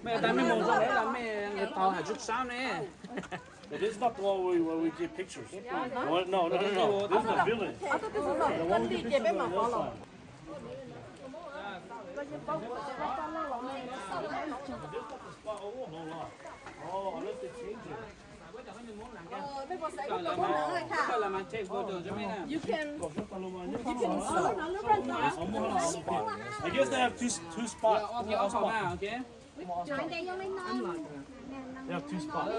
Mej tas mej mus zoo lawm, mej tau hais tub sab ne. But this is not the one where we, where we get pictures. No, no, no, no. This is the village. The one we get pictures on the other side. This is not the spot. Oh, no, no. Oh, unless they change it. You can, you can. I guess they have two, two spots. They have two spots.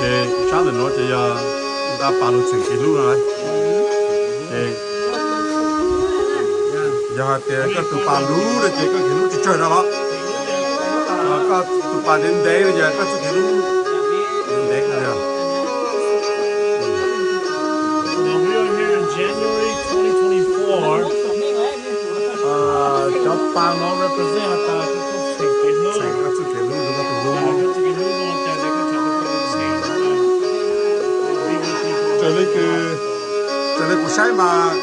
Ces sab ntawm no ces yog nqa pas lug txheem kev hlub no. Ces yog hais tias koj tus pas luv no ces koj kev hlub tsis tsawg no los, koj tus pas ntev ntev no ces koj txoj kev hlub ntev no. Cov pas no represent has tas txheem koj txoj kev hlub rau koj tus hlub. Raws li kws, raws li kuv saib mas,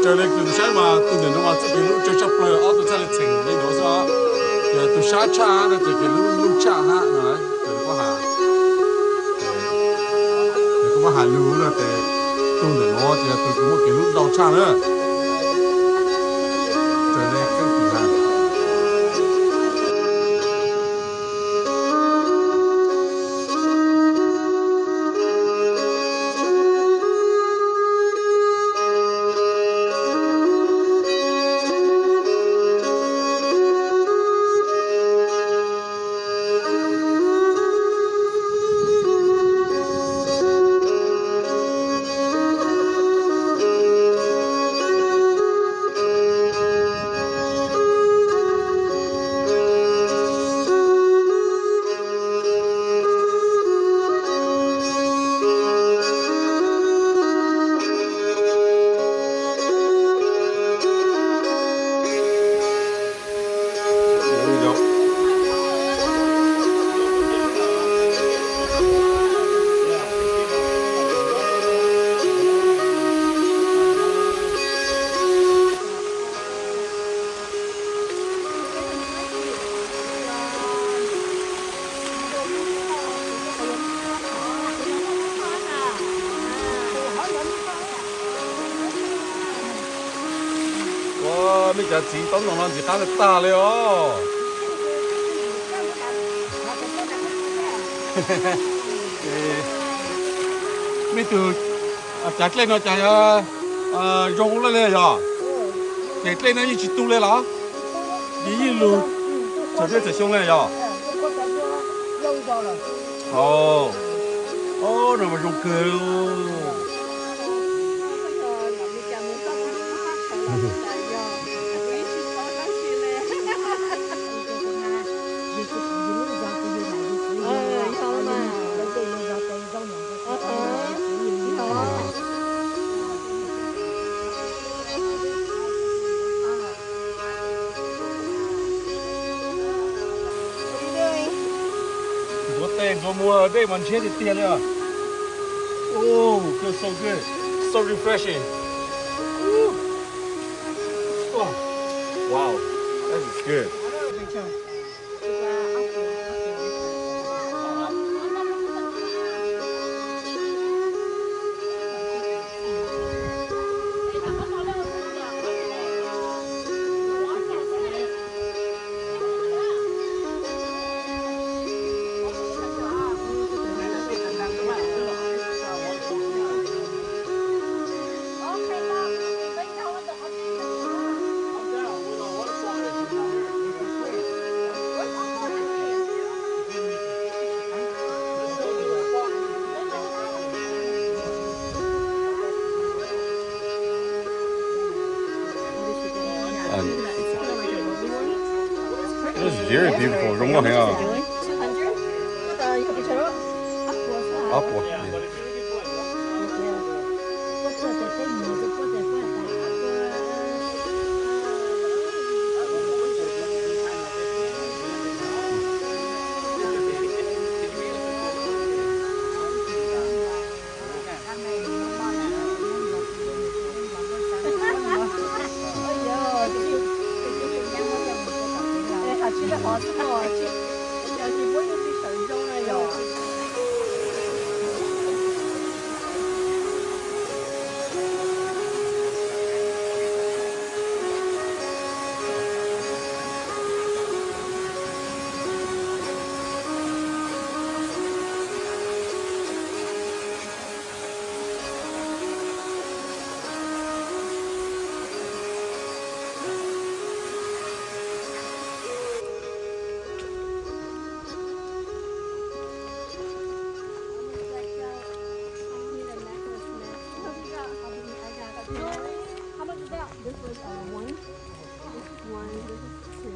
raws li kws kuv saib mas tus ntawm no mas txoj kev hlub tsawg tshaj plaws, ob tug txhaj li txheem li ntawd xwb. Ces tus sab tshaj no ces kev hlub luj tshaj hab no, ces kuv has, ces kuv muab has lug no ces tus ntawm no ces yog tus kws muaj kev hlub ntau tshaj na. Raws li keeb kwm hab. Cas txiv taub ntoo no ntxim qab tag li os. Mej tug, cav dlej no cas zoo ua luaj li yog? Ces dlej no yeej tsis tu li los? Yeej lug txhua txhua xyoo li yog? Os, no mas zoo kawg. Ntxuav tes ntxuav muag dej mas ntshiab tiag tiag li os. Oh, feels so good. So refreshing. Wow, that is good. It's very beautiful, zoo nkauj heev os. Ob puas. How much is that? This was uh, one. This is one. This is two.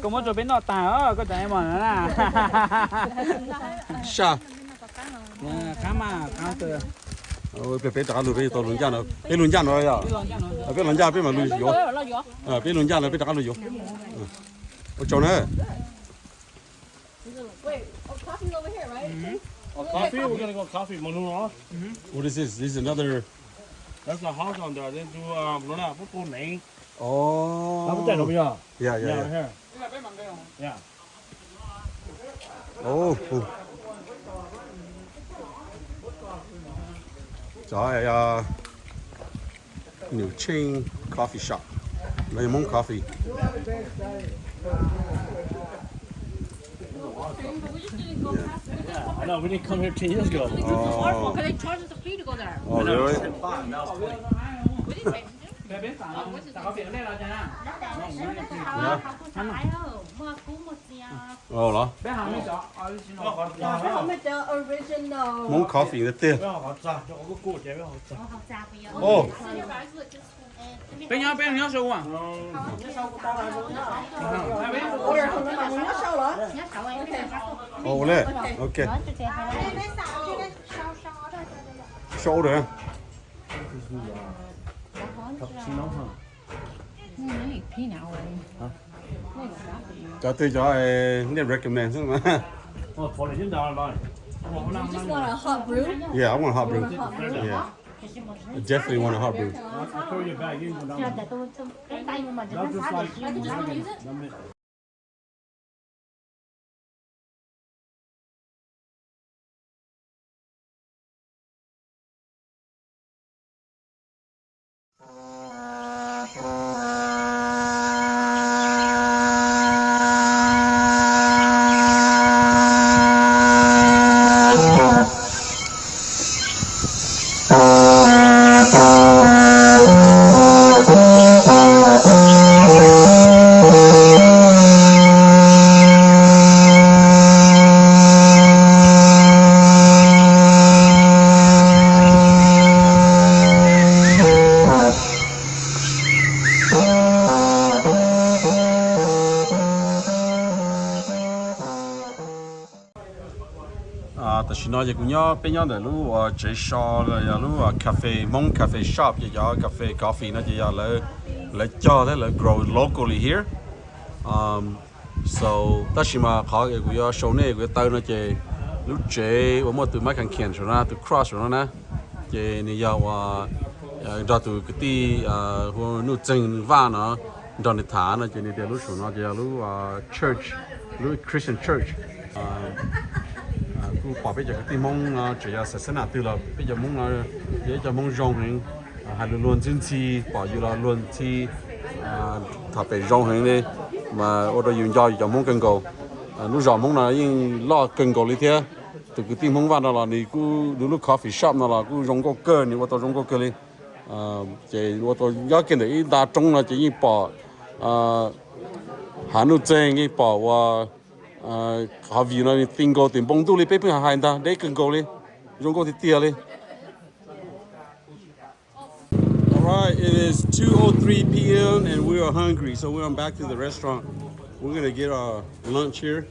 Koj muab rau peb noj tas os, koj cov emos na. Saj. Qab mas, qab. Peb rov qab lug, peb tau lug ncaj no, peb lug ncaj no yog. Peb los ncaj peb mam lug yuav. Peb lug ncaj no peb rov qab lug yuav. Ua tsaug na. Wait, oh, coffee's over here, right? Oh, coffee? We're gonna go coffee. Manu, no? What is this? This is another. That's a house on there. They do, um, no, no, what's the name? Oh. Yeah, yeah, yeah. Yeah. Oh. Cov, uh, New Chain Coffee Shop. Lawv yog Hmoob Coffee. Yeah, I know, we didn't come here ten years ago. Oh. They charge us a fee to go there. Oh, really? Ten five, now it's twenty. What did you say? Ua los? Hmoob Coffee tiag. Peb nyob, peb nyob sau ua. Ua le, ok. Sau ua. Cov twg cov nej recommend xwb mas. You just want a hot brew? Yeah, I want a hot brew. Yeah. I definitely want a hot brew. Tam sim no ces kuv nyob, peb nyob ntawm lub tsev so los yog lub cafe, Hmoob cafe shop, ces cov cafe coffee no ces yog lawv cog thiab lawv grow locally here. So tab sis mas qhov kuv yuav show nej, kuv yuav taw no ces lub tsev uas muaj tus Maiv Khav Khiam saum no, tus cross saum no na, ces nws yog uas nrog tus kwv tij hu Nuj Txeeg Vaj no nrog nws tham no ces nws tias lub saum no ces yog lub church, lub Christian church. Kuj pom peb cov kwv tij Hmoob no tseem yog xav xab nam twg los peb cov Hmoob no yog ib cov Hmoob zoo heev, hais lus luag ntxhi ntxhi, pom yus los luag ntxhi, tham pem zoo heev li, mas ua rau yus nco yus cov Hmoob kawg nkaus. Lub zos Hmoob no yeej loj kawg nkaus li thiab. Tus kwv tij Hmoob Vaj no los nws kuj, nws lub coffee shop no los kuj zoo nkauj kawg, nws ua tau zoo nkauj kawg li. Ces ua tau nyob kiag ntawm ib nta roob no ces yeej pom hav Nuj Txeeg, yeej pom uas qhov view no nws ti nkaus tim npoo ntuj li peb pheej hais ntag, deb kawg nkaus li, zoo nkauj tiag tiag li. All right, it is two oh three p m and we are hungry, so we are back to the restaurant. We're gonna get our lunch here,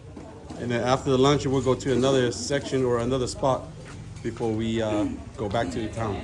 and then after the lunch, we'll go to another section or another spot before we uh, go back to the town.